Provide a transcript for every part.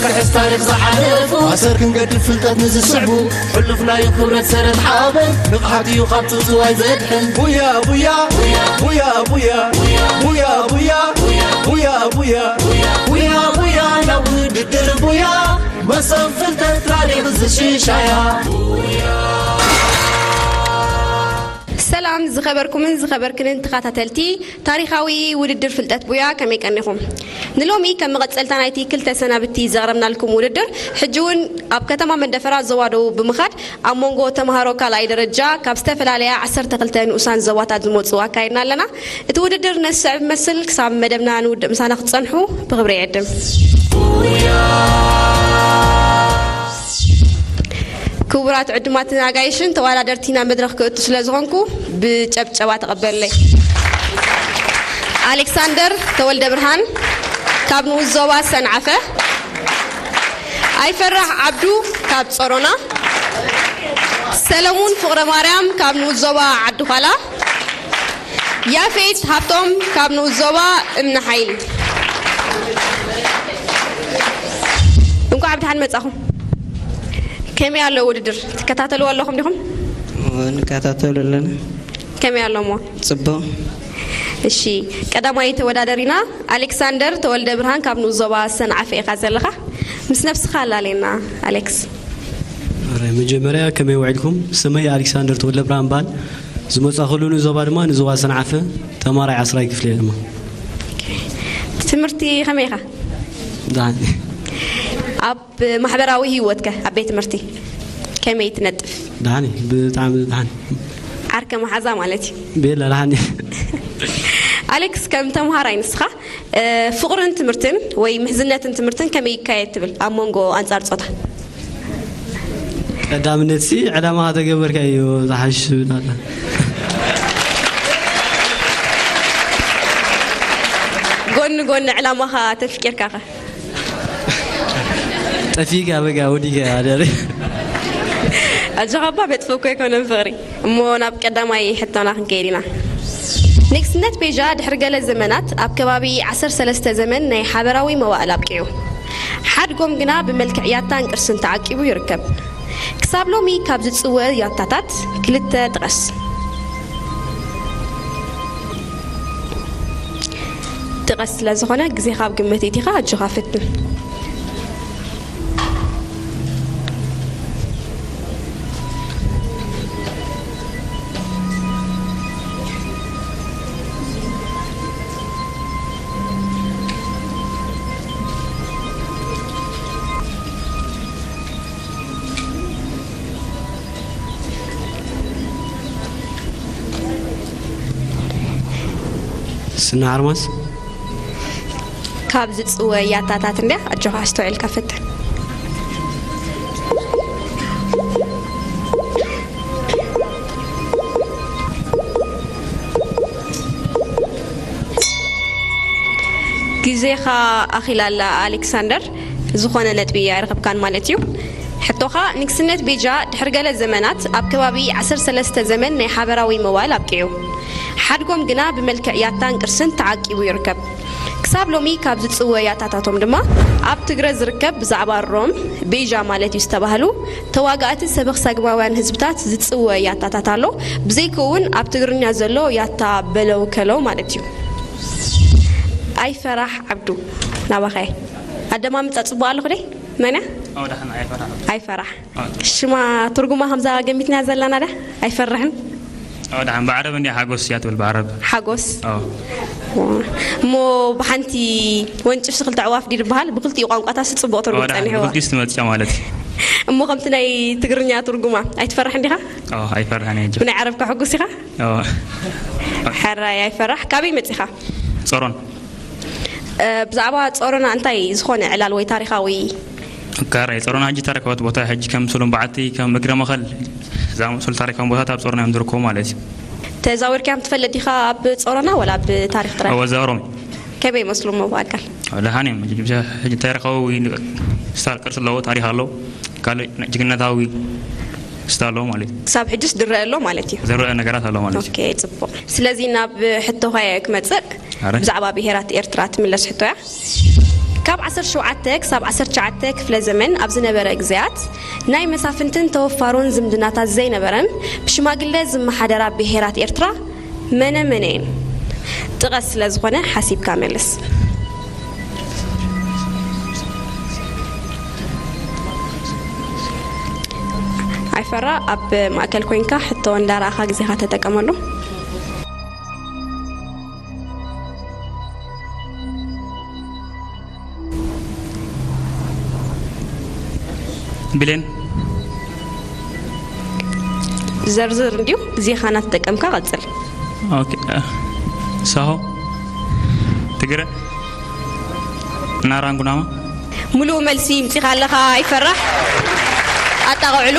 ክሕስ ታሪኽ ዝሓለፉ ኣሰር ክንገድፍ ፍልጠት ንዝስዕቡ ሕሉፍ ናይ ክብረት ሰረት ሓበን ንቕሓት እዩ ካብ ጽውጽዋይ ዘድሕን። ቡያ ቡያ ቡያ ቡያ ቡያ ቡያ ቡያ ቡያ ቡያ ቡያ ናብ ውድድር ቡያ መሰብ ፍልጠት ታሪኽ ዝሽሻያ። ሰላም ዝኸበርኩምን ዝኸበርክንን ተኸታተልቲ ታሪኻዊ ውድድር ፍልጠት ቡያ፣ ከመይ ቀኒኹም? ንሎሚ ከም መቐጸልታ ናይቲ ክልተ ሰናብቲ ዘቕረብናልኩም ውድድር፣ ሕጂ እውን ኣብ ከተማ መንደፈራ ዞባ ደቡብ ብምኻድ ኣብ መንጎ ተምሃሮ ካልኣይ ደረጃ ካብ ዝተፈላለያ ዓሰርተ ክልተ ንኡሳን ዞባታት ዝመጹ ኣካይድና ኣለና። እቲ ውድድር ነዚ ዝስዕብ መስል ክሳብ መደብና ንውድእ ምሳና ክትጸንሑ ብኽብሪ ይዕድም። ክቡራት ዕዱማትን ኣጋይሽን ተወዳደርቲ ናብ መድረኽ ክእቱ ስለ ዝኾንኩ ብጨብጨባ ተቐበሉለይ። ኣሌክሳንደር ተወልደ ብርሃን ካብ ንኡስ ዞባ ሰንዓፈ፣ ኣይፈራሕ ዓብዱ ካብ ጾሮና፣ ሰለሙን ፍቕረ ማርያም ካብ ንኡስ ዞባ ዓዲ ዃላ፣ ያፌት ሃብቶም ካብ ንኡስ ዞባ እምኒ ሓይሊ። እንኳዕ ብደሓን መጻኹም። ከመይ ኣሎ ውድድር? ትከታተልዎ ኣለኹም ዲኹም? እወ፣ ንከታተሎ ኣለና። ከመይ ኣሎ እሞ? ጽቡቕ። እሺ፣ ቀዳማይ ተወዳደሪና ኣሌክሳንደር ተወልደ ብርሃን ካብ ንኡስ ዞባ ሰንዓፈ ኢኻ ዘለኻ። ምስ ነብስኻ ኣላለየና ኣሌክስ። ኣረ፣ መጀመርያ ከመይ ውዒልኩም? ስመይ ኣሌክሳንደር ተወልደ ብርሃን እበሃል። ዝመጻኹሉ ንዞባ ድማ ንዞባ ሰንዓፈ፣ ተማራይ ዓስራይ ክፍሊ እየ ድማ። ትምህርቲ ከመይ ኢኻ? ደሓን። ኣብ ማሕበራዊ ህይወትከ ኣብ ቤት ትምህርቲ ከመይ ትነጥፍ? ደሓን እዩ፣ ብጣዕሚ ደሓን። ዓርከ መሓዛ ማለት እዩ። ቤላ ደሓን እዩ። ኣሌክስ፣ ከም ተምሃራይ ንስኻ፣ እ፣ ፍቕርን ትምህርትን ወይ ምሕዝነትን ትምህርትን ከመይ ይካየድ ትብል ኣብ መንጎ ኣንጻር ጾታ? ቀዳምነት ሲ ዕላማኻ ተገበርካ እዩ ዝሓሽ ዝብል ኣሎ። ጎኒ ጎኒ ዕላማኻ ተፍቂርካ ኸ? ጠፊእካ በቃ ወዲእካ ኣደሪ። ኣጆኻ እባ መጥፎ እኮ ኣይኮነን ፍቕሪ። እሞ ናብ ቀዳማይ ሕቶና ክንከይድ ኢና። ንግስነት ቤጃ ድሕሪ ገለ ዘመናት ኣብ ከባቢ ዓሰርተ ሰለስተ ዘመን ናይ ሓበራዊ መዋእል ኣብቂዑ። ሓድጎም ግና ብመልክዕ ያታን ቅርስን ተዓቂቡ ይርከብ። ክሳብ ሎሚ ካብ ዝጽወ ያታታት ክልተ ጥቀስ። ጥቀስ ስለ ዝኾነ ግዜኻ ኣብ ግምት እቲኻ ኣጆኻ ፈትን። ስና ኣርማስ ካብ ዝጽወ ያታታት እንድያ። ኣጆኻ ኣስተውዒልካ ፈትን። ግዜኻ ኣኺላ ኣላ ኣሌክሳንደር፣ ዝኾነ ነጥቢ ኣይረኸብካን ማለት እዩ። ሕቶኻ፣ ንግስነት ቤጃ ድሕሪ ገለ ዘመናት ኣብ ከባቢ ዓሰርተ ሰለስተ ዘመን ናይ ሓበራዊ መዋእል ኣብቂዑ። ሓድጎም ግና ብመልክዕ ያታን ቅርስን ተዓቂቡ ይርከብ። ክሳብ ሎሚ ካብ ዝጽወ ያታታቶም ድማ ኣብ ትግረ ዝርከብ ብዛዕባ ሮም፣ ቤጃ ማለት እዩ ዝተባህሉ ተዋጋእቲ ሰበኽ ሳግማውያን ህዝብታት ዝጽወ ያታታት ኣሎ። ብዘይክኡ እውን ኣብ ትግርኛ ዘሎ ያታ በለው ከለው ማለት እዩ። ኣይፈራሕ ዓብዱ፣ ናባኸ። ኣደማምጻ ጽቡቕ ኣለኹ ደይ? መን እያ? ኣው፣ ደሓን፣ ኣይፈራሕ። ኣይፈራሕ። ኣው። ሽማ ትርጉማ ከምዛ ገሚትና ዘለና ዳ? ኣይፈርሕን። ኣው፣ ደሓን፣ ብዓረብ እንዲያ ሓጎስ እያ ትብል፣ ብዓረብ። ሓጎስ? ኣው። እሞ ብሓንቲ ወንጭፍ ክልተ ኣዕዋፍ ድዩ ዝበሃል? ብክልቲኡ ቋንቋታት ጽቡቕ ኣው፣ ትርጉም ደሓን፣ ጸኒሕዋ። ብክልቲኡ ትመጽእ ማለት እዩ። እሞ ከምቲ ናይ ትግርኛ ትርጉማ ኣይትፈርሕን ዲኻ? ኣው፣ ኣይፈርሕን እየ። ብናይ ዓረብካ ሕጉስ ኢኻ? ኣው። ሕራይ ኣይፈራሕ። ካበይ መጺኻ? ጾሮን። እ፣ ብዛዕባ ጾሮና እንታይ ዝኾነ ዕላል ወይ ታሪኻዊ? ካራይ ጾሮና ሕጂ ታሪኻዊት ቦታ፣ ሕጂ ከም ስሉም በዓቲ፣ ከም እግረ መኸል ዝኣመሰሉ ታሪኻዊ ቦታታት ኣብ ጾሮና እዮም ዝርከቡ ማለት እዩ። ተዛዊርካዮም ትፈልጥ ዲኻ ኣብ ጾሮና ወላ ኣብ ታሪኽ ጥራይ? ኣዎ፣ ኣዛውሮም። ከመይ ይመስሉ እሞ ብኣካል? ደሓን እዮም። ሕጂ ብዛ-፣ ሕጂ ታሪኻዊ ስታል ቅርሲ ኣለዎ፣ ታሪኽ ኣለዎ። ካልእ ጅግንነታዊ ስታል ኣለዎ ማለት እዩ። ክሳብ ሕጅስ ዝረአ ኣሎ ማለት እዩ? ዝረአ ነገራት ኣሎ ማለት እዩ። ኦኬ፣ ጽቡቕ። ስለዚ ናብ ሕቶኻ እየ ክመጽእ። ኣረ። ብዛዕባ ብሄራት ኤርትራ ትምለስ ሕቶ እያ። ካብ ዓሰርተ ሸውዓተ ክሳብ ዓሰርተ ትሽዓተ ክፍለ ዘመን ኣብ ዝነበረ ግዜያት ናይ መሳፍንትን ተወፋሮን ዝምድናታት ዘይነበረን ብሽማግለ ዝመሓደራ ብሄራት ኤርትራ መነ መነ እየን? ጥቀስ ስለ ዝኾነ ሓሲብካ መልስ። ኣይፈራ፣ ኣብ ማእከል ኮይንካ ሕቶ እንዳረኣኻ ግዜኻ ተጠቀመሉ። ብሌን። ዘርዝር እንዲሁ ግዜኻ እናተጠቀምካ ቀጽል። ኦኬ፣ እ፣ ሳሆ፣ ትግረ፣ ናራን ኩናማ። ሙሉእ መልሲ ምጺኻ ኣለኻ፣ ኣይፈራሕ። ኣጣቕዕሉ።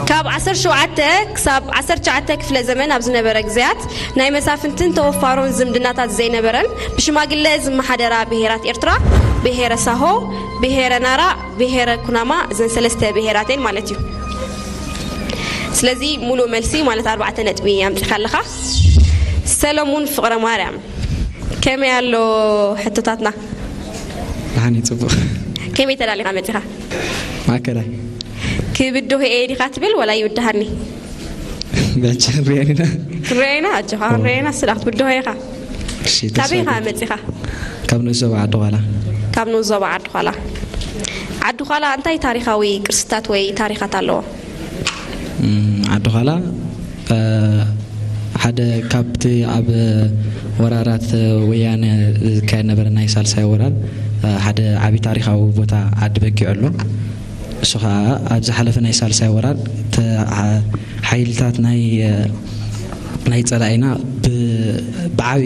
ካብ ዓሰርተ ሸውዓተ ክሳብ ዓሰርተ ትሽዓተ ክፍለ ዘመን ኣብ ዝነበረ ግዜያት ናይ መሳፍንትን ተወፋሮን ዝምድናታት ዘይነበረን ብሽማግለ ዝመሓደራ ብሄራት ኤርትራ ብሄረ ሳሆ፣ ብሄረ ናራ፣ ብሄረ ኩናማ፣ እዘን ሰለስተ ብሄራት እየን ማለት እዩ። ስለዚ ሙሉእ መልሲ ማለት ኣርባዕተ ነጥቢ ኣምጺኻ ኣለኻ። ሰለሙን ፍቕረ ማርያም፣ ከመይ ኣሎ ሕቶታትና? ደሓን እዩ፣ ጽቡቕ። ከመይ ተዳሊኻ መጺኻ? ማእከላይ። ክብድሆ እየ ዲኻ ትብል ወላ ይብድሃኒ? በጃ ክንሪኦ ኢና። ክንሪኦ ኢና፣ ኣጆኻ ክንሪኦ ኢና፣ ስላ ክትብድሆ ኢኻ። እሺ፣ ተስፋ ካበይ ኢኻ ይገብር። መጺኻ? ካብ ንኡስ ዞባ ዓዲ ዃላ። ካብ ንኡስ ዞባ ዓዲ ዃላ። ዓዲ ዃላ እንታይ ታሪኻዊ ቅርስታት ወይ ታሪኻት ኣለዎ? እም፣ ዓዲ ዃላ፣ እ፣ ሓደ ካብቲ ኣብ ወራራት ወያነ ዝካየድ ነበረ ናይ ሳልሳይ ወራር፣ እ፣ ሓደ ዓቢ ታሪኻዊ ቦታ ዓዲ በጊዕ ኣሎ። እሱ ኸኣ ኣብ ዝሓለፈ ናይ ሳልሳይ ወራር ተ-፣ ሓ-፣ ሓይልታት ናይ፣ እ፣ ናይ ጸላኢና ብ-፣ ብዓቢ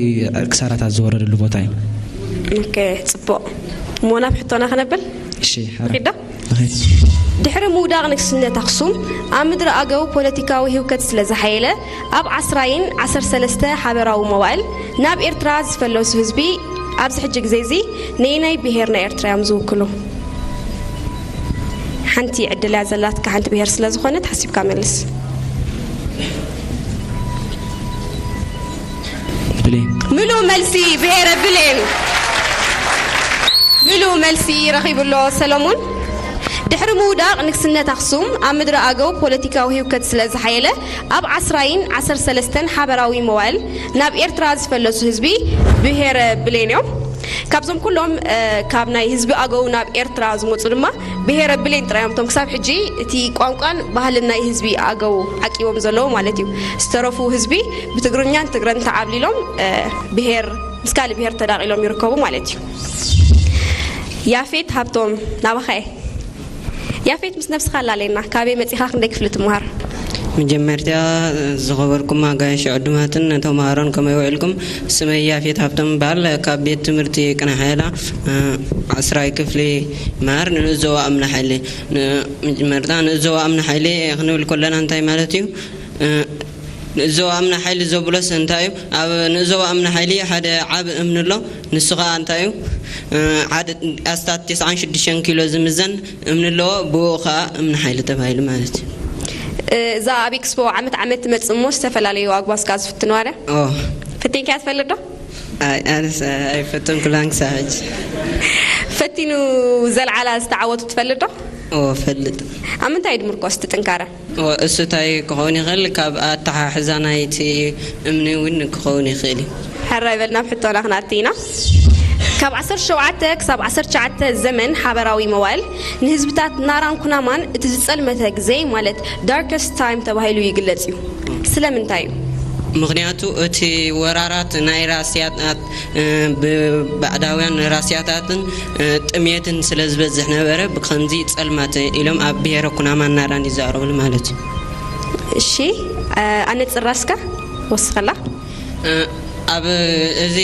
ክሳራታት ዝወረደሉ ቦታ እዩ። ኦኬ፣ ጽቡቕ። እሞ ናብ ሕቶና ክነብል? እሺ፣ ሓራ። ንኺድ ዶ? ንኺድ። ድሕሪ ምውዳቕ ንግስነት ኣኽሱም፣ ኣብ ምድሪ ኣገው ፖለቲካዊ ህውከት ስለ ዝሓየለ፣ ኣብ ዓስራይን ዓሰርተ ሰለስተ ሓበራዊ መዋእል ናብ ኤርትራ ዝፈለሱ ህዝቢ ኣብዚ ሕጂ ግዜ እዚ ነየናይ ብሄር ናይ ኤርትራ እዮም ዝውክሉ? ሓንቲ ዕድል እያ ዘላትካ፣ ሓንቲ ብሄር ስለ ዝኾነት ሓሲብካ መልስ። ብሌን። ምሉእ መልሲ ብሄረ ብሌን። ምሉእ መልሲ ረኺቡ ኣሎ ሰለሙን። ድሕሪ ምውዳቕ ንግስነት ኣኽሱም ኣብ ምድሪ ኣገው ፖለቲካዊ ህውከት ስለ ዝሓየለ፣ ኣብ ዓስራይን ዓሰርተ ሰለስተን ሓበራዊ መዋእል ናብ ኤርትራ ዝፈለሱ ህዝቢ ብሄረ ብሌን እዮም። ካብዞም ኩሎም፣ እ፣ ካብ ናይ ህዝቢ ኣገው ናብ ኤርትራ ዝመጹ ድማ ብሄረ ብሌን ጥራይ እዮም። እቶም ክሳብ ሕጂ እቲ ቋንቋን ባህልን ናይ ህዝቢ ኣገው ዓቂቦም ዘለዉ ማለት እዩ። ዝተረፉ ህዝቢ ብትግርኛን ትግረን ተዓብሊሎም፣ እ፣ ብሄር ምስ ካልእ ብሄር ተዳቒሎም ይርከቡ ማለት እዩ። ያፌት ሃብቶም፣ ናባኻ እየ። ያፌት፣ ምስ ነብስኻ ኣላለየና። ካበይ መጺኻ፣ ክንደይ ክፍሊ ትመሃር? መጀመርታ፣ ዝኸበርኩም ኣጋይሽ ዕዱማትን ተምሃሮን ከመይ ውዒልኩም? ስመይ ያፌት ሃብቶም እበሃል። ካብ ቤት ትምህርቲ ቅነ ሓይላ፣ እ፣ ዓስራይ ክፍሊ ይመሃር። ንንኡስ ዞባ እምነ ሓይሊ። ን-፣ መጀመርታ ንኡስ ዞባ እምነ ሓይሊ ክንብል ከለና እንታይ ማለት እዩ? እ፣ ንኡስ ዞባ እምነ ሓይሊ ዘብሎስ እንታይ እዩ? ኣብ ንኡስ ዞባ እምነ ሓይሊ ሓደ ዓቢ እምኒ ኣሎ። ንሱ ኸኣ እንታይ እዩ? እ፣ ሓደ ኣስታት ተስዓን ሽዱሽተን ኪሎ ዝምዘን እምኒ ኣለዎ። ብኡ ኸኣ እምኒ ሓይሊ ተባሂሉ ማለት እዩ። እ፣ እዛ ኣብ ኤክስፖ ዓመት ዓመት ትመጽእ እሞ ዝተፈላለዩ ኣጉባዝ ከኣ ዝፍትንዋ ድያ? ኦ። ፈቲንካያ ትፈልጥ ዶ? ኣይ፣ ኣነስ ኣይፈተንኩላን ክሳብ ሕጂ። ፈቲኑ ዘልዓላ ዝተዓወቱ ትፈልጥ ዶ? ኦ፣ እፈልጥ። ኣብ ምንታይ እዩ ዝምርኮስ እቲ ጥንካረ? ኦ፣ እሱ እንታይ ክኸውን ይኽእል? ካብ ኣተሓሕዛ ናይቲ እምኒ እውን ክኸውን ይኽእል እዩ። ሕራይ በል፣ ናብ ሕቶና ክንኣቲ ኢና። ካብ ዓሰርተ ሸውዓተ ክሳብ ዓሰርተ ትሽዓተ ዘመን ሓበራዊ መዋእል ንህዝብታት ናራን ኩናማን እቲ ዝጸልመተ ግዜ፣ ማለት ዳርከስት ታይም ተባሂሉ ይግለጽ እዩ። ስለምንታይ እዩ? ምኽንያቱ እቲ ወራራት ናይ ራስያታት፣ እ፣ ብባዕዳውያን ራስያታትን፣ እ፣ ጥሜትን ስለ ዝበዝሕ ነበረ፣ ብኸምዚ ጸልማት ኢሎም ኣብ ብሄረ ኩናማን ናራን ይዛረብሉ ማለት እዩ። እሺ፣ እ፣ ኣነጽራ እስከ ወስኸላ። እ፣ ኣብ እዚ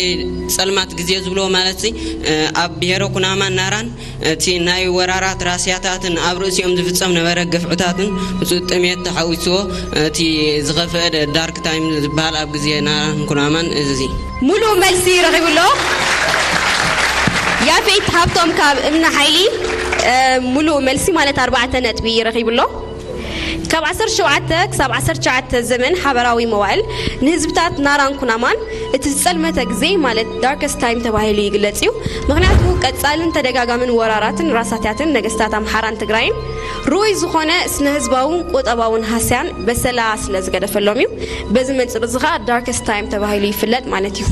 ጸልማት ግዜ ዝብልዎ ማለት እዚ፣ እ፣ ኣብ ብሄረ ኩናማን ናራን እቲ ናይ ወራራት ራስያታትን ኣብ ርእሲኦም ዝፍጸም ነበረ ግፍዕታትን፣ እቲ ጥሜት ተሓዊስዎ እቲ ዝኸፍአ ዳርክ ታይም ዝበሃል ኣብ ግዜ ናራን ኩናማን እዚ። ሙሉእ መልሲ ረኺቡ ኣሎ። ያፌት ሃብቶም ካብ እምኒ ሓይሊ፣ እ፣ ሙሉእ መልሲ ማለት ኣርባዕተ ነጥቢ ረኺቡ ኣሎ። ካብ ዓሰርተ ሸውዓተ ክሳብ ዓሰርተ ትሽዓተ ዘመን ሓበራዊ መዋእል ንህዝብታት ናራን ኩናማን እቲ ዝጸልመተ ግዜ ማለት ዳርከስት ታይም ተባሂሉ ይግለጽ እዩ። ምኽንያቱ ቀጻልን ተደጋጋምን ወራራትን ራሳትያትን ነገስታት ኣምሓራን ትግራይን ርኡይ ዝኾነ ስነ ህዝባውን ቁጠባውን ሃስያን በሰላ ስለ ዝገደፈሎም እዩ። በዚ መንጽር እዚ ኸኣ ዳርከስት ታይም ተባሂሉ ይፍለጥ ማለት እዩ።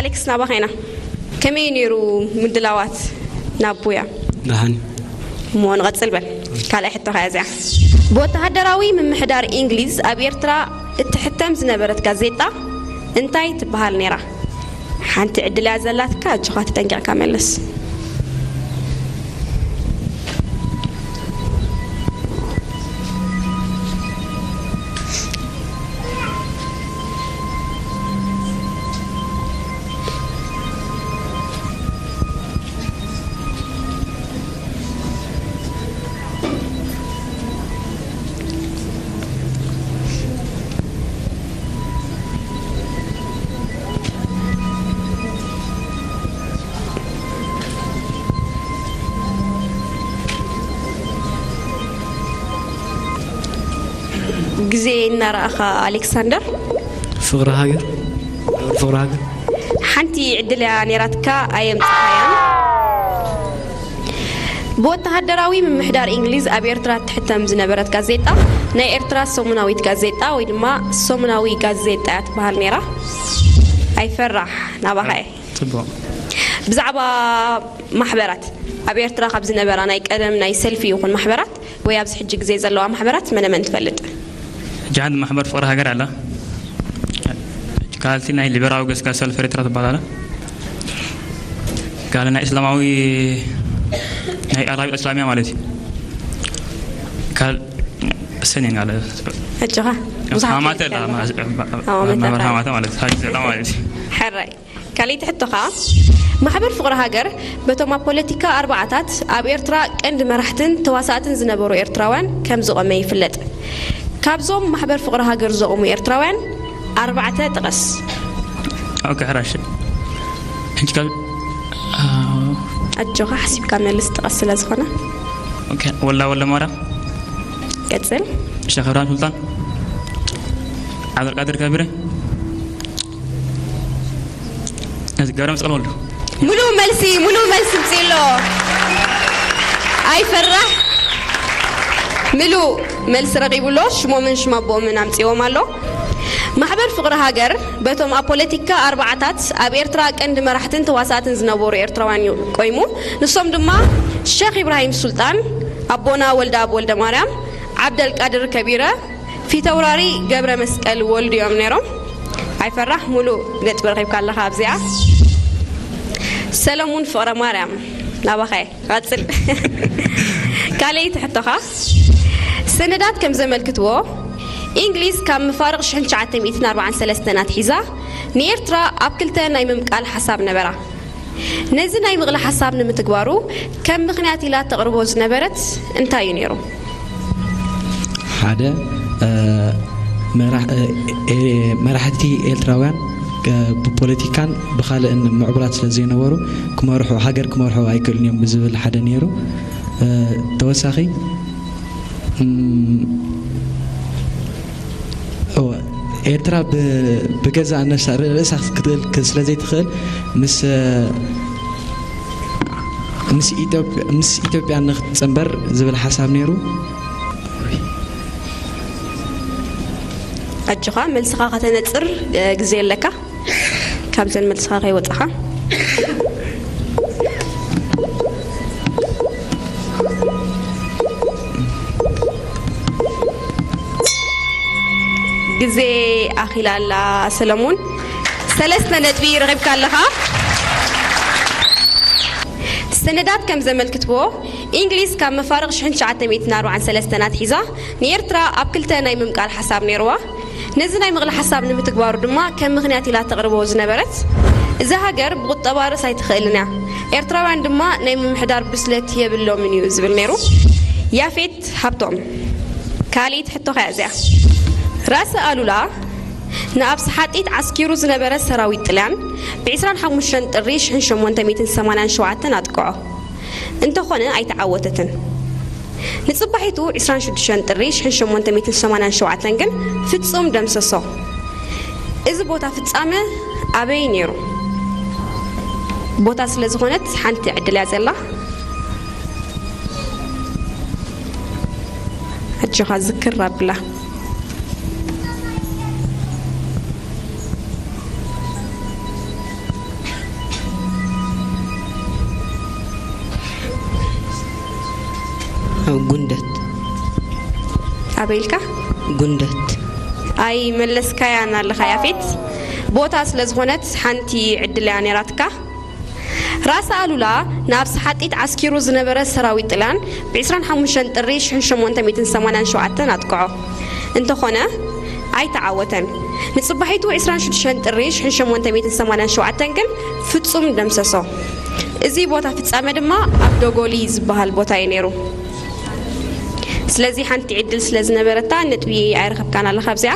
ኣሌክስ ናባኻ ኢና። ከመይ ነይሩ ምድላዋት ናብ ቡያ? ደሓን። እሞ ንቐጽል በል። ካልኣይ ሕቶ ኸያ እዚኣ። ብወተሃደራዊ ምምሕዳር እንግሊዝ ኣብ ኤርትራ እትሕተም ዝነበረት ጋዜጣ እንታይ ትበሃል ነይራ? ሓንቲ ዕድል እያ ዘላትካ፣ ኣጆኻ ተጠንቂቕካ መልስ። ግዜ እናረኣኻ ኣሌክሳንደር። ፍቕሪ ሃገር። ፍቕሪ ሃገር። ሓንቲ ዕድል እያ ነይራትካ፣ ኣየምጽኻያን። ብወተሃደራዊ ምምሕዳር እንግሊዝ ኣብ ኤርትራ እትሕተም ዝነበረት ጋዜጣ ናይ ኤርትራ ሰሙናዊት ጋዜጣ ወይ ድማ ሰሙናዊ ጋዜጣ እያ ትበሃል ነይራ። ኣይፈራሕ፣ ናባኻ እየ። ጽቡቕ። ብዛዕባ ማሕበራት፣ ኣብ ኤርትራ ካብ ዝነበራ ናይ ቀደም ናይ ሰልፊ ይኹን ማሕበራት ወይ ኣብዚ ሕጂ ግዜ ዘለዋ ማሕበራት መነ መን ትፈልጥ? ሕጂ ሓንቲ ማሕበር ፍቕሪ ሃገር ኣላ። ካልቲ ናይ ሊበራዊ ገስጋስ ሰልፊ ኤርትራ ትበሃል ኣላ። ካልእ ናይ እስላማዊ፣ ናይ ኣራቢጣ እስላሚያ ማለት እዩ። ካል-፣ ሰኔን ኣለ። ሕጂ ኸ? ብዙሓት ሃማተ ኣላ፣ ትፈልጥ ኣለኻ? ማ-፣ ኣዎ፣ ማሕበር መተርካ። ሃማተ ማለት፣ ሃጂ ዘላ ማለት እዩ። ሕራይ። ካልኣይቲ ሕቶ ኸኣ፣ ማሕበር ፍቕሪ ሃገር በቶም ኣብ ፖለቲካ ኣርባዓታት ኣብ ኤርትራ ቀንዲ መራሕትን ተዋሳእትን ዝነበሩ ኤርትራውያን ከም ዝቖመ ይፍለጥ። ካብዞም ማሕበር ፍቕሪ ሃገር ዘቑሙ ኤርትራውያን ኣርባዕተ ጥቐስ። ኦኬ፣ ሕራሽ። ሕጂ ካብ፣ አ፣ ኣጆኻ፣ ሓሲብካ መልስ ጥቐስ ስለ ዝኾነ። ኦኬ፣ ወላ ወልደማርያም። ቀጽል። ሸኽ እብራሂም ሱልጣን። ዓብደልቃድር ከቢረ። እዚ ገብረ መስቀል ወልዱ። ሙሉእ መልሲ፣ ሙሉእ መልሲ ምጽእ ኣሎ። ኣይፈራሕ። ምሉእ መልሲ ረኺቡ ኣሎ። ሽሞምን ሽም ኣቦኦምን ኣምጺዎም ኣሎ። ማሕበር ፍቕሪ ሃገር በቶም ኣብ ፖለቲካ ኣርባዓታት ኣብ ኤርትራ ቀንዲ መራሕትን ተዋሳእትን ዝነበሩ ኤርትራውያን እዩ ቆይሙ። ንሶም ድማ ሸኽ ኢብራሂም ሱልጣን፣ ኣቦና ወልደኣብ ወልደማርያም፣ ዓብደልቃድር ከቢረ፣ ፊተውራሪ ገብረ መስቀል ወልዱ እዮም ነይሮም። ኣይፈራሕ፣ ሙሉእ ነጥቢ ረኺብካ ኣለኻ ኣብዚኣ። ሰለሙን ፍቕረ ማርያም፣ ናባኸ ቀጽል። ካልኣይቲ ሕቶኻ፣ ሰነዳት ከም ዘመልክትዎ፣ እንግሊዝ ካብ መፋርቕ ሽሕን ትሽዓተ ሚእትን ኣርባዓን ሰለስተን ኣትሒዛ ንኤርትራ ኣብ ክልተ ናይ ምምቃል ሓሳብ ነበራ። ነዚ ናይ ምቕሊ ሓሳብ ንምትግባሩ ከም ምኽንያት ኢላ ተቕርቦ ዝነበረት እንታይ እዩ ነይሩ? ሓደ፣ እ፣ መራሕ-፣ እ፣ ኤ-፣ መራሕቲ ኤርትራውያን፣ እ፣ ብፖለቲካን ብኻልእን ምዕቡላት ስለ ዘይነበሩ ክመርሑ፣ ሃገር ክመርሑ ኣይክእሉን እዮም ብዝብል ሓደ ነይሩ። እ፣ ተወሳኺ፣ እም፣ እወ፣ ኤርትራ ብ-፣ ብገዛእ ነፍሳ ርእሳ ክትክእል ክ-፣ ስለ ዘይትኽእል ምስ፣ ምስ ኢትዮጵያ፣ ምስ ኢትዮጵያ ንክትጽንበር ዝብል ሓሳብ ነይሩ። ኣጆኻ፣ መልስኻ ከተነጽር፣ እ፣ ግዜ ኣለካ። ካብዘን መልስኻ ከይወጻኻ። ግዜ ኣኺላ ኣላ ሰለሙን። ሰለስተ ነጥቢ ረኺብካ ኣለኻ። ሰነዳት ከም ዘመልክትዎ፣ እንግሊዝ ካብ መፋርቕ ሽሕን ትሽዓተ ሚእትን ኣርባዓን ሰለስተን ኣትሒዛ ንኤርትራ ኣብ ክልተ ናይ ምምቃል ሓሳብ ነይርዋ። ነዚ ናይ ምቕሊ ሓሳብ ንምትግባሩ ድማ ከም ምኽንያት ኢላ ተቕርቦ ዝነበረት፣ እዛ ሃገር ብቁጠባ ርእሳ ኣይትኽእልን እያ፣ ኤርትራውያን ድማ ናይ ምምሕዳር ብስለት የብሎምን እዩ ዝብል ነይሩ። ያፌት ሃብቶም፣ ካልኣይቲ ሕቶኻ እያ እዚኣ። ራእሲ ኣሉላ ንኣብ ሰሓጢት ዓስኪሩ ዝነበረ ሰራዊት ጥልያን ብ ዕስራን ሓሙሽተን ጥሪ ሽሕን ሸሞንተ ሚእትን ሰማንያን ሸውዓተን ኣጥቅዖ። እንተኾነ ኣይተዓወተትን። ንጽባሒቱ ዕስራን ሽዱሽተን ጥሪ ሽሕን ሸሞንተ ሚእትን ሰማንያን ሸውዓተን ግን ፍጹም ደምሰሶ። እዚ ቦታ ፍጻመ ኣበይ ነይሩ? ቦታ ስለ ዝኾነት ሓንቲ ዕድል እያ ዘላ። ኣጆኻ ዝክር ኣብላ። ኣብ ጉንደት። ኣበይ ኢልካ? ጉንደት። ኣይ መለስካያን ኣለኻ ያፌት። ቦታ ስለ ዝኾነት ሓንቲ ዕድል እያ ነይራትካ። ራእሲ ኣሉላ ናብ ሰሓጢት ዓስኪሩ ዝነበረ ሰራዊት ጥልያን ብ ዕስራን ሓሙሽተን ጥሪ ሽሕን ሸሞንተ ሚእትን ሰማንያን ሸውዓተን ኣጥቅዖ። እንተኾነ ኣይተዓወተን። ንጽባሒቱ ዕስራን ሽዱሽተን ጥሪ ሽሕን ሸሞንተ ሚእትን ሰማንያን ሸውዓተን ግን ፍጹም ደምሰሶ። እዚ ቦታ ፍጻመ ድማ ኣብ ዶጎሊ ዝበሃል ቦታ እዩ ነይሩ። ስለዚ ሓንቲ ዕድል ስለ ዝነበረታ ነጥቢ ኣይረኸብካን ኣለኻ ኣብዚኣ።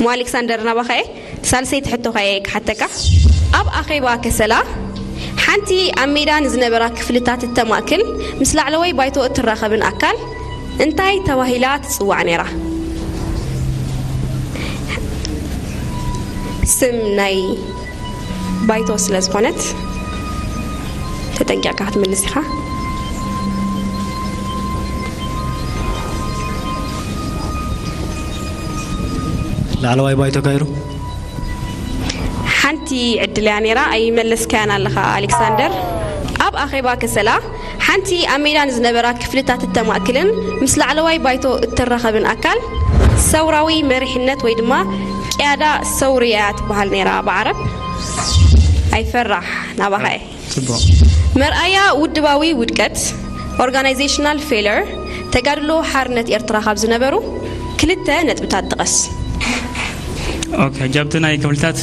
ሞ ኣሌክሳንደር ናባኸ እየ። ሳልሰይቲ ሕቶኸ እየ ክሓተካ። ኣብ ኣኼባ ከሰላ ሓንቲ ኣብ ሜዳ ንዝነበራ ክፍልታት እተማእክል፣ ምስ ላዕለዋይ ባይቶ እትራኸብን ኣካል እንታይ ተባሂላ ትጽዋዕ ነይራ? ስም ናይ ባይቶ ስለ ዝኾነት ተጠንቂቕካ ክትምልስ ኢኻ። ላዕለዋይ ባይቶ ካይሮ። ሓንቲ ዕድል እያ ነይራ፣ ኣይመለስካያን ኣለኻ ኣሌክሳንደር። ኣብ ኣኼባ ከሰላ ሓንቲ ኣብ ሜዳ ንዝነበራ ክፍልታት እተማእክልን ምስ ላዕለዋይ ባይቶ እትራኸብን ኣካል ሰውራዊ መሪሕነት ወይ ድማ ቅያዳ ሰውሪ እያ ትበሃል ነይራ ብዓረብ። ኣይፈራሕ ናባኻ እየ። ጽቡቕ። መርኣያ ውድባዊ ውድቀት፣ ኦርጋናይዜሽናል ፌለር፣ ተጋድሎ ሓርነት ኤርትራ ካብ ዝነበሩ ክልተ ነጥብታት ጥቀስ። ኦኬ፣ ሕጂ ኣብቲ ናይ ክፍልታት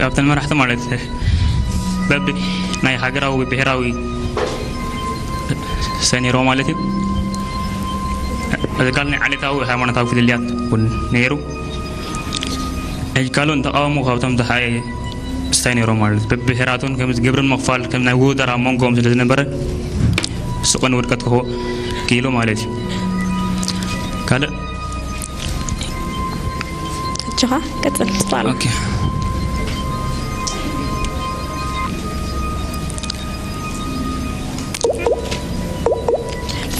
ኣብተን መራሕቲ ማለት በቢ ናይ ሃገራዊ ብሔራዊ ሰኒሮ ማለት እዩ። እዚ ካል ናይ ዓሌታዊ ሃይማኖታዊ ፍልልያት እውን ነይሩ። ሕጂ ካልኦን ተቃውሞ ካብቶም ዝሓየ ስታይ ነይሮም ማለት እዩ። በብብሔራቱን ከም ግብርን ምኽፋል ከም ናይ ውህደር ኣብ መንጎኦም ስለ ዝነበረ ስቕ ንውድቀት ክኾ ክኢሉ ማለት እዩ። ካልእ እጅኻ ቀጽል፣ ትስፋ ኣሎ። ኦኬ።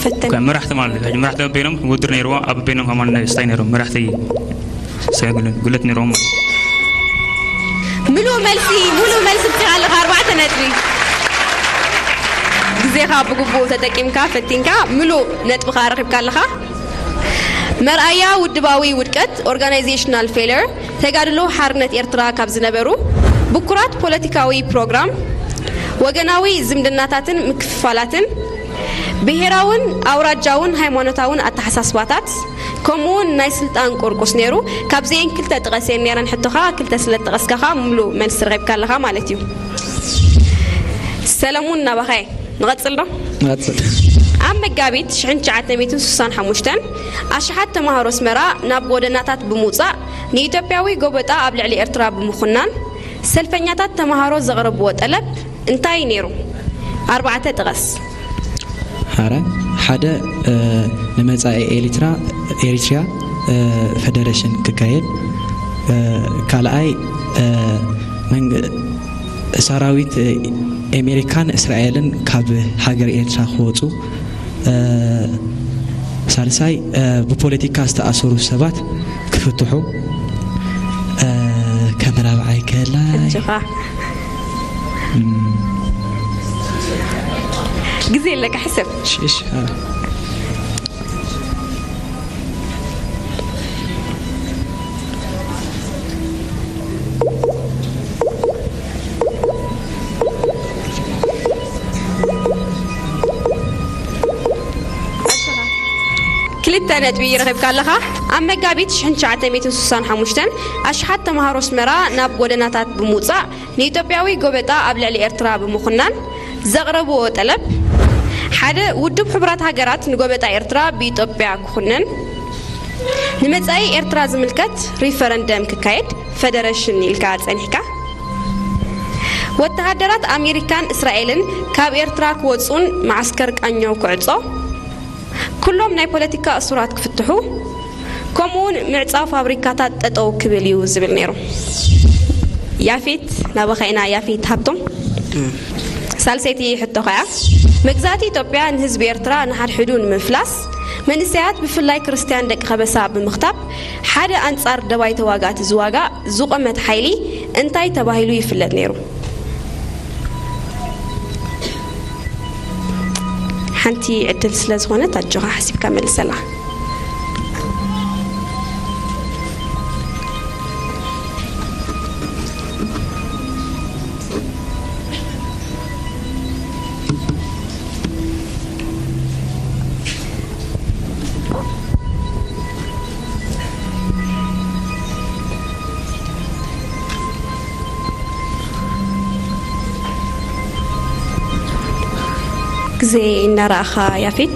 ፈተን። ኦኬ፣ መራሕቲ ማለት እዩ። ሕጂ መራሕቲ በበይኖም ውድድር ነይርዎ፣ ኣብ በበይኖም ከማን ስታይ ነይሮም። መራሕቲ ስታይ ጉለት፣ ጉለት ነይሮም ማለት እዩ። ምሉእ መልሲ፣ ምሉእ መልሲ ብትኻ ኣለኻ፣ ኣርባዕተ ነጥቢ። ግዜኻ ብግቡእ ተጠቂምካ፣ ፈቲንካ፣ ምሉእ ነጥብኻ ረኺብካ ኣለኻ። መርኣያ ውድባዊ ውድቀት፣ ኦርጋናይዜሽናል ፌለር፣ ተጋድሎ ሓርነት ኤርትራ ካብ ዝነበሩ ብኩራት ፖለቲካዊ ፕሮግራም፣ ወገናዊ ዝምድናታትን ምክፍፋላትን፣ ብሄራውን ኣውራጃውን ሃይማኖታውን ኣተሓሳስባታት፣ ከምኡውን ናይ ስልጣን ቁርቁስ ነይሩ። ካብዚኤን ክልተ ጥቀስየን ነይረን ሕቶኻ፣ ክልተ ስለ ዝጠቐስካ ኸኣ ምሉእ መልሲ ረኺብካ ኣለኻ ማለት እዩ። ሰለሙን፣ ናባኻ እየ። ንቐጽል ዶ? ንቐጽል። ኣብ መጋቢት ሽሕን ትሽዓተ ሚእትን ስሳን ሓሙሽተን ኣሽሓት ተማሃሮ ኣስመራ ናብ ጎደናታት ብምውጻእ ንኢትዮጵያዊ ጎበጣ ኣብ ልዕሊ ኤርትራ ብምኹናን ሰልፈኛታት ተማሃሮ ዘቕረብዎ ጠለብ እንታይ ነይሩ? ኣርባዕተ ጥቀስ። ሓረ፣ ሓደ፣ እ፣ ንመጻኢ ኤሊትራ፣ ኤሪትሪያ፣ እ፣ ፈደረሽን ክካየድ፣ እ፣ ካልኣይ፣ እ፣ መንግ-፣ ሰራዊት፣ እ፣ ኣሜሪካን እስራኤልን ካብ ሃገር ኤርትራ ክወጹ፣ እ፣ ሳልሳይ፣ እ፣ ብፖለቲካ ዝተኣሰሩ ሰባት ክፍትሑ፣ እ፣ ከም ራብዓይ ከላይ እጅኻ። እም። ግዜ ኣለካ፣ ሕሰብ። እሺ፣ እሺ፣ ኣረ። ክልተ ነጥቢ ረኺብካ ኣለኻ። ኣብ መጋቢት ሽሕን ትሽዓተ ሚእትን ስሳን ሓሙሽተን ኣሽሓት ተምሃሮ ኣስመራ ናብ ጎደናታት ብምውጻእ ንኢትዮጵያዊ ጎበጣ ኣብ ልዕሊ ኤርትራ ብምኹናን ዘቕረብዎ ጠለብ፣ ሓደ፣ ውድብ ሕቡራት ሃገራት ንጎበጣ ኤርትራ ብኢትዮጵያ ክኹንን፣ ንመጻኢ ኤርትራ ዝምልከት ሪፈረንደም ክካየድ ፈደረሽን ኢልካ ጸኒሕካ፣ ወተሃደራት ኣሜሪካን እስራኤልን ካብ ኤርትራ ክወጹን መዓስከር ቃኘው ክዕጾ፣ ኩሎም ናይ ፖለቲካ እሱራት ክፍትሑ፣ ከምኡውን ምዕጻው ፋብሪካታት ጠጠው ክብል እዩ ዝብል ነይሩ። ያፌት፣ ናባኻ ኢና። ያፌት ሃብቶም። እም። ሳልሰይቲ ሕቶኻ እያ። መግዛእቲ ኢትዮጵያ ንህዝቢ ኤርትራ ንሓድሕዱ ንምፍላስ፣ መንእሰያት ብፍላይ ክርስትያን ደቂ ከበሳ ብምኽታብ፣ ሓደ ኣንጻር ደባይ ተዋጋእቲ ዝዋጋእ ዝቖመት ሓይሊ እንታይ ተባሂሉ ይፍለጥ ነይሩ? ሓንቲ ዕድል ስለ ዝኾነት ኣጆኻ ሓሲብካ መልሰላ። ግዜ እናረኣኻ ያፌት።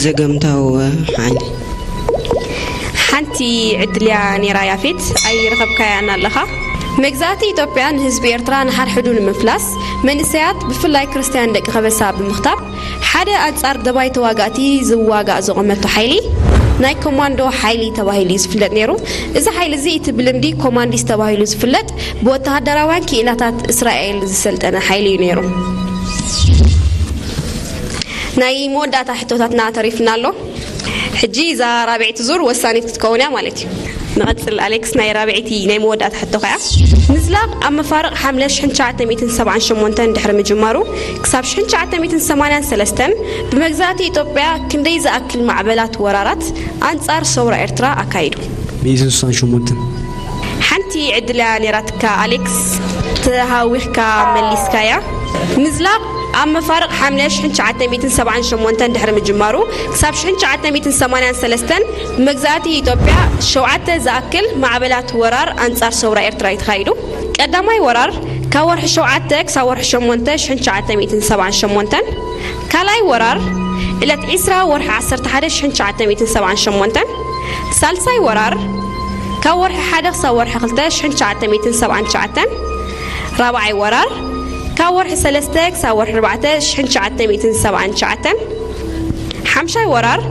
ዘገምታዊ ሓይሊ። ሓንቲ ዕድል እያ ነይራ ያፌት፣ ኣይረኸብካያን ኣለኻ። መግዛእቲ ኢትዮጵያ ንህዝቢ ኤርትራ ንሓድሕዱ ንምፍላስ፣ መንእሰያት ብፍላይ ክርስትያን ደቂ ከበሳ ብምኽታብ፣ ሓደ ኣንጻር ደባይ ተዋጋእቲ ዝዋጋእ ዘቖመቶ ሓይሊ ናይ ኮማንዶ ሓይሊ ተባሂሉ እዩ ዝፍለጥ ነይሩ። እዚ ሓይሊ እዚ እቲ ብልምዲ ኮማንዲስ ተባሂሉ ዝፍለጥ ብወተሃደራውያን ክኢላታት እስራኤል ዝሰልጠነ ሓይሊ እዩ ነይሩ። ናይ መወዳእታ ሕቶታትና ተሪፍና ኣሎ። ሕጂ እዛ ራብዐይቲ ዙር ወሳኒት ክትከውን እያ ማለት እዩ። ንቐጽል ኣሌክስ፣ ናይ ራብዐይቲ ናይ መወዳእታ ሕቶ ከኣ፣ ምዝላቕ ኣብ መፋርቕ ሓምለ ሽሕን ትሽዓተ ሚእትን ሰብዓን ሸሞንተን ድሕሪ ምጅማሩ ክሳብ ሽሕን ትሽዓተ ሚእትን ሰማንያን ሰለስተን ብመግዛእቲ ኢትዮጵያ ክንደይ ዝኣክል ማዕበላት ወራራት ኣንጻር ሰውራ ኤርትራ ኣካይዱ? ሚእትን ስሳን ሸሞንተን። ሓንቲ ዕድል እያ ነይራትካ ኣሌክስ፣ ተሃዊኽካ መሊስካያ። ምዝላቕ ኣብ መፋርቕ ሓምለ ሽሕን ትሽዓተ ሚእትን ሰብዓን ሸሞንተን ድሕሪ ምጅማሩ ክሳብ ሽሕን ትሽዓተ ሚእትን ሰማንያን ሰለስተን ብመግዛእቲ ኢትዮጵያ ሸውዓተ ዝኣክል ማዕበላት ወራር ኣንጻር ሰውራ ኤርትራ እዩ ተኻይዱ። ቀዳማይ ወራር ካብ ወርሒ ሸውዓተ ክሳብ ወርሒ ሸሞንተ ሽሕን ትሽዓተ ሚእትን ሰብዓን ሸሞንተን፣ ካልኣይ ወራር ዕለት ዕስራ ወርሒ ዓሰርተ ሓደ ሽሕን ትሽዓተ ሚእትን ሰብዓን ሸሞንተን፣ ሳልሳይ ወራር ካብ ወርሒ ሓደ ክሳብ ወርሒ ክልተ ሽሕን ትሽዓተ ሚእትን ሰብዓን ትሽዓተን፣ ራብዓይ ወራር ካብ ወርሒ ሰለስተ ክሳብ ወርሒ ኣርባዕተ ሽሕን ትሽዓተ ሚእትን ሰብዓን ትሽዓተን፣ ሓምሻይ ወራር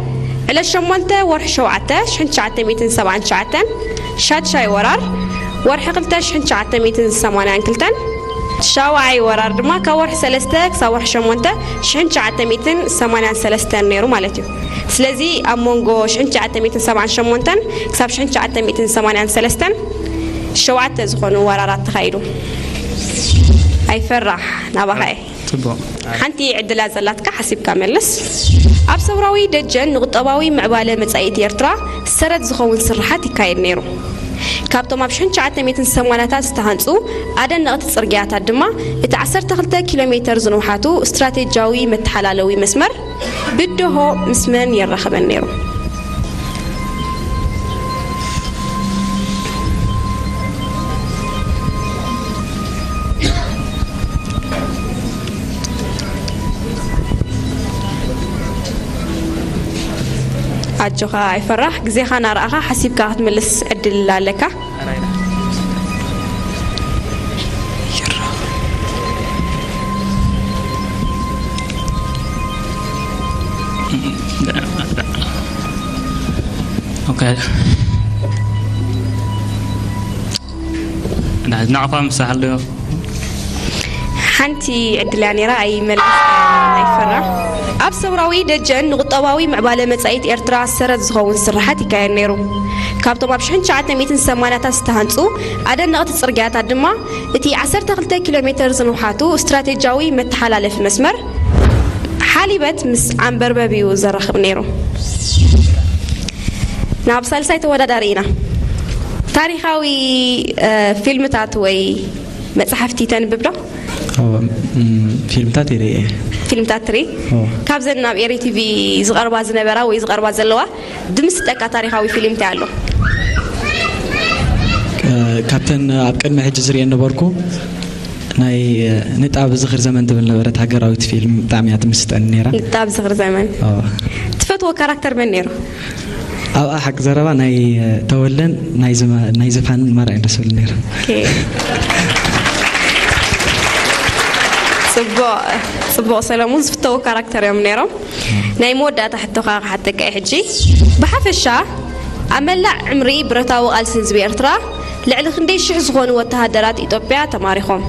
ዕለት ሸሞንተ ወርሒ ሸውዓተ ሽሕን ትሽዓተ ሚእትን ሰብዓን ትሽዓተን፣ ሻድሻይ ወራር ወርሒ ክልተ ሽሕን ትሽዓተ ሚእትን ሰማንያን ክልተን፣ ሻውዓይ ወራር ድማ ካብ ወርሒ ሰለስተ ክሳብ ወርሒ ሸሞንተ ሽሕን ትሽዓተ ሚእትን ሰማንያን ሰለስተን ነይሩ ማለት እዩ። ስለዚ ኣብ መንጎ ሽሕን ትሽዓተ ሚእትን ሰብዓን ሸሞንተን ክሳብ ሽሕን ትሽዓተ ሚእትን ሰማንያን ሰለስተን ሸውዓተ ዝኾኑ ወራራት ተኻይዱ። ኣይፈራሕ፣ ናባኻ እየ። ጽቡቕ። ሓንቲ ዕድላ ዘላትካ ሓሲብካ መልስ። ኣብ ሰውራዊ ደጀን ንቁጠባዊ ምዕባለ መጻኢት ኤርትራ ሰረት ዝኸውን ስርሓት ይካየድ ነይሩ። ካብቶም ኣብ ሽሕን ትሽዓተ ሚእትን ሰማንያታት ዝተሃንጹ ኣደነቕቲ ጽርግያታት ድማ እቲ ዓሰርተ ክልተ ኪሎ ሜተር ዝንውሓቱ ስትራቴጂያዊ መተሓላለዊ መስመር ብደሆ ምስ መን የራኽበን ነይሩ? ኣጆኻ ኣይፈራሕ፣ ግዜኻ ናርኣኻ ሓሲብካ ክትምልስ ዕድል ኣለካ። ኦኬ። ናዕፋ ምሳሓሉ። ሓንቲ ዕድል እያ ነይራ፣ ኣይመለስካያን ኣይፈራሕ። ኣብ ሰውራዊ ደጀን ንቁጠባዊ ምዕባለ መጻኢት ኤርትራ ሰረት ዝኸውን ስርሓት ይካየድ ነይሩ። ካብቶም ኣብ ሽሕን ትሽዓተ ሚእትን ሰማንያታት ዝተሃንጹ ኣደነቕቲ ጽርግያታት ድማ እቲ ዓሰርተ ክልተ ኪሎ ሜተር ዝንውሓቱ ስትራቴጂያዊ መተሓላለፊ መስመር ሓሊበት ምስ ዓንበርበብ እዩ ዘራኽብ ነይሩ። ናብ ሳልሳይ ተወዳዳሪ ኢና። ታሪኻዊ ፊልምታት ወይ መጽሓፍቲ ተንብብ ዶ? ፊልምታት ይርኢ። ፊልምታት ትርኢ? ካብዘን ናብ ኤሪ ቲቪ ዝቐርባ ዝነበራ ወይ ዝቐርባ ዘለዋ ድምስጠካ ታሪኻዊ ፊልም እንታይ ኣሎ? ካብተን ኣብ ቅድሚ ሕጂ ዝርእየን ነበርኩ ናይ ንጣብ ዝኽር ዘመን ትብል ነበረት ሃገራዊት ፊልም፣ ብጣዕሚ እያ ትምስጠኒ ነይራ። ንጣብ ዝኽር ዘመን። ትፈትዎ ካራክተር መን ነይሩ? ኣብኣ ሓቂ ዘረባ ናይ ተወለን ናይ ዝፋንን ማርኣይን ደስ ዝብሉ ነይሩ። ፅቡቕ ሰለሙን፣ ዝፍተዉ ካራክተር እዮም ነይሮም። ናይ መወዳእታ ሕቶኻ ክሓተካ እየ ሕጂ። ብሓፈሻ ኣብ መላእ ዕምሪ ብረታዊ ቃልሲ ህዝቢ ኤርትራ ልዕሊ ክንደይ ሽሕ ዝኾኑ ወተሃደራት ኢትዮጵያ ተማሪኾም?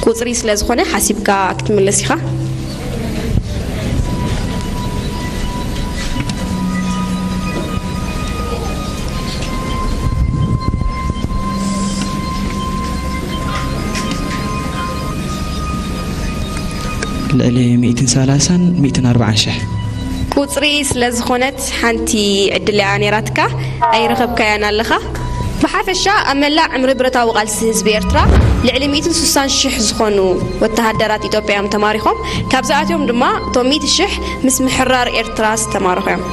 ቁፅሪ ስለ ዝኾነ ሓሲብካ ክትምልስ ኢኻ። ልዕሊ ሚእትን ሰላሳን ሚእትን ኣርባዓን ሽሕ። ቁፅሪ ስለ ዝኾነት ሓንቲ ዕድል እያ ነይራትካ፣ ኣይረኸብካያን ኣለኻ። ብሓፈሻ ኣብ መላእ ዕምሪ ብረታዊ ቃልሲ ህዝቢ ኤርትራ ልዕሊ ሚእትን ስሳን ሽሕ ዝኾኑ ወተሃደራት ኢትዮጵያ እዮም ተማሪኾም። ካብዚኣትዮም ድማ እቶም ሚእቲ ሽሕ ምስ ምሕራር ኤርትራ ዝተማረኹ እዮም።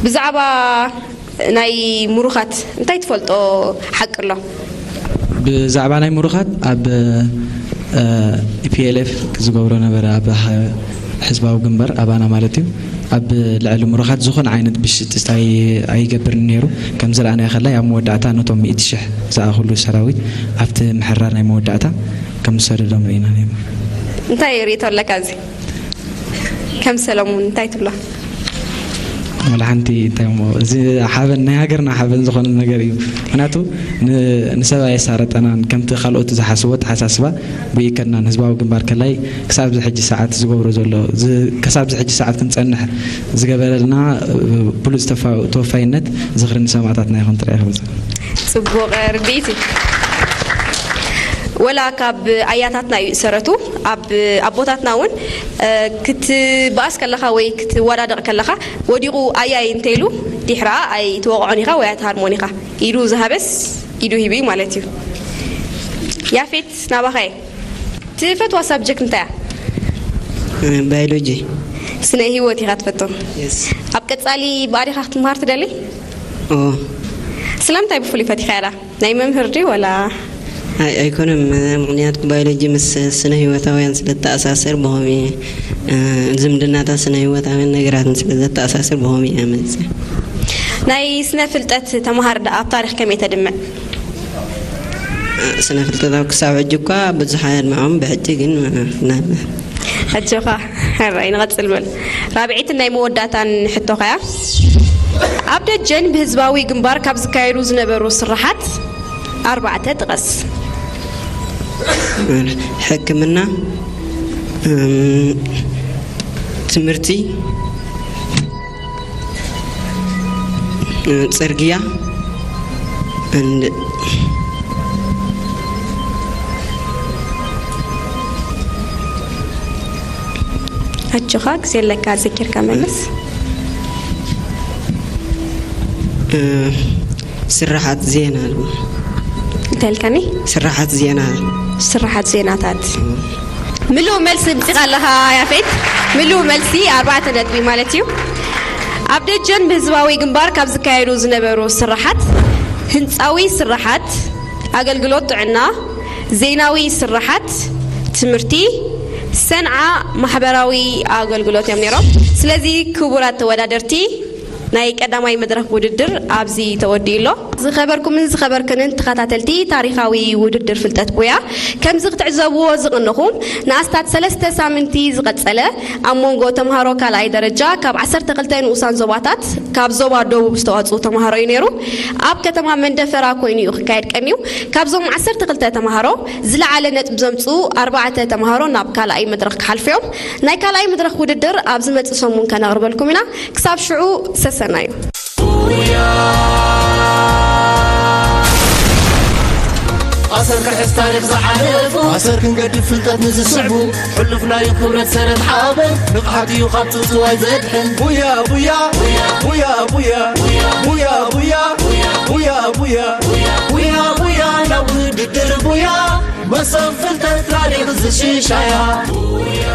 ብዛዕባ ናይ ምሩኻት እንታይ ትፈልጦ ሓቂ ኣሎ? ብዛዕባ ናይ ምሩኻት ኣብ ፒኤልኤፍ ዝገብሮ ነበረ ኣብ ህዝባዊ ግንባር ኣባና ማለት እዩ። ኣብ ልዕሊ ምሩኻት ዝኾነ ዓይነት ብሽጥስታ ኣይ-፣ ኣይገብርን ነይሩ። ከም ዝረኣናዮ ከላይ ኣብ መወዳእታ ነቶም ሚእቲ ሽሕ ዝኣኽሉ ሰራዊት ኣብቲ ምሕራር ናይ መወዳእታ ከም ዝሰደዶም ርኢና ነይሩ። እንታይ ርእይቶ ኣለካ እዚ? ከም ሰለሙን እንታይ ትብሎ? ወላ ሓንቲ እንታይ እሞ፣ እዚ ሓበን፣ ናይ ሃገርና ሓበን ዝኾነ ነገር እዩ። ምክንያቱ ን-፣ ንሰብ ኣየሳረጠናን፣ ከምቲ ካልኦት ዝሓስቦ ተሓሳስባ ብኢከድናን ህዝባዊ ግንባር ከላይ ክሳብ እዚ ሕጂ ሰዓት ዝገብሮ ዘሎ፣ ዝ-፣ ክሳብ እዚ ሕጂ ሰዓት ክንጸንሕ ዝገበረልና፣ እ፣ ብሉጽ ተፋ-፣ ተወፋይነት ዝኽሪ ንሰማእታትና ይኹን ጥራይ ክብል። ጽቡቕ ርድኢት እዩ። ወላ ካብ ኣያታትና እዩ ሰረቱ። ኣብ ኣቦታትና እውን፣ እ፣ ክትበኣስ ከለኻ ወይ ክትወዳደቕ ከለኻ ወዲቑ ኣያይ እንተይሉ ዲሕራ ኣይትወቕዖን ኢኻ ወይ ኣይትሃርሞን ኢኻ። ኢዱ ዝሃበስ ኢዱ ሂቡ እዩ ማለት እዩ። ያፌት፣ ናባኻ እየ። ትፈትዋ ሳብጀክት እንታይ እያ? ባዮሎጂ። ስነ ህይወት ኢኻ ትፈቶ? የስ። ኣብ ቀጻሊ ብኣዴኻ ክትምሃር ትደሊ? ኦ። ስለምንታይ ብፍሉይ ፈቲኻ ያዳ? ናይ መምህር ድዩ ወላ? ኣይ-፣ ኣይኮነን። ምኽንያቱ ባዮሎጂ ምስ ስነ ህይወታውያን ስለ ዝተኣሳሰር ብኸምኡ፣ እ፣ ዝምድናታት ስነ ህይወታውያን ነገራትን ስለ ዘተኣሳሰር ብኸምኡ እየ መፅእ። ናይ ስነ ፍልጠት ተምሃር ደኣ ኣብ ታሪኽ ከመይ ተድምዕ? ስነ ፍልጠታዊ ክሳብ ሕጂ እኳ ብዙሕ ኣየድምዖም፣ ብሕጂ ግን፣ እ፣ ናብ ኣጆኻ፣ ሕራይ ንቐጽል በል። ራብዒትን ናይ መወዳእታን ሕቶኻ እያ። ኣብ ደጀን ብህዝባዊ ግንባር ካብ ዝካየዱ ዝነበሩ ስራሓት ኣርባዕተ ጥቐስ። ሕክምና፣ እም፣ ትምህርቲ፣ ጽርግያ፣ and ኣጆኻ፣ ግዜ ኣለካ፣ ዘኪርካ መልስ። እ፣ ስራሓት ዜና። እንታይ ኢልካኒ? ስራሓት ዜና። ስራሓት ዜናታት። ምሉእ መልሲ ምጺኻ ኣለኻ ያፌት። ምሉእ መልሲ ኣርባዕተ ነጥቢ ማለት እዩ። ኣብ ደጀን ብህዝባዊ ግንባር ካብ ዝካየዱ ዝነበሩ ስራሓት፣ ህንጻዊ ስራሓት፣ ኣገልግሎት ጥዕና፣ ዜናዊ ስራሓት፣ ትምህርቲ፣ ሰንዓ ማሕበራዊ ኣገልግሎት እዮም ነይሮም። ስለዚ ክቡራት ተወዳደርቲ፣ ናይ ቀዳማይ መድረኽ ውድድር ኣብዚ ተወዲኡ ኣሎ። ዝኸበርኩምን ዝኸበርክንን ተኸታተልቲ ታሪኻዊ ውድድር ፍልጠት ቡያ፣ ከምዚ ክትዕዘብዎ ዝቕንኹም ንኣስታት ሰለስተ ሳምንቲ ዝቐጸለ ኣብ መንጎ ተምሃሮ ካልኣይ ደረጃ ካብ ዓሰርተ ክልተ ንኡሳን ዞባታት ካብ ዞባ ደቡብ ዝተዋጽኡ ተምሃሮ እዩ ነይሩ። ኣብ ከተማ መንደፈራ ኮይኑ እዩ ክካየድ ቀንዩ። ካብዞም ዓሰርተ ክልተ ተምሃሮ ዝለዓለ ነጥቢ ዘምጽኡ ኣርባዕተ ተምሃሮ ናብ ካልኣይ መድረኽ ክሓልፉ እዮም። ናይ ካልኣይ መድረኽ ውድድር ኣብ ዝመጽእ ሰሙን ከነቕርበልኩም ኢና። ክሳብ ሽዑ ሰሰናዩ። ኣሰር ክሕዝ ታሪኽ ዝሓለፉ ኣሰር ክንገድፍ ፍልጠት ንዝስዕቡ ሕሉፍ ናይ ክብረት ሰረት ሓበን ንቕሓት እዩ ካብ ጽውጽዋይ ዘድሕን ቡያ ቡያ ቡያ ቡያ ቡያ ቡያ ቡያ ቡያ ቡያ ቡያ ናብ ውድድር ቡያ መሰብ ፍልጠት ታሪኽ ዝሽሻያ ቡያ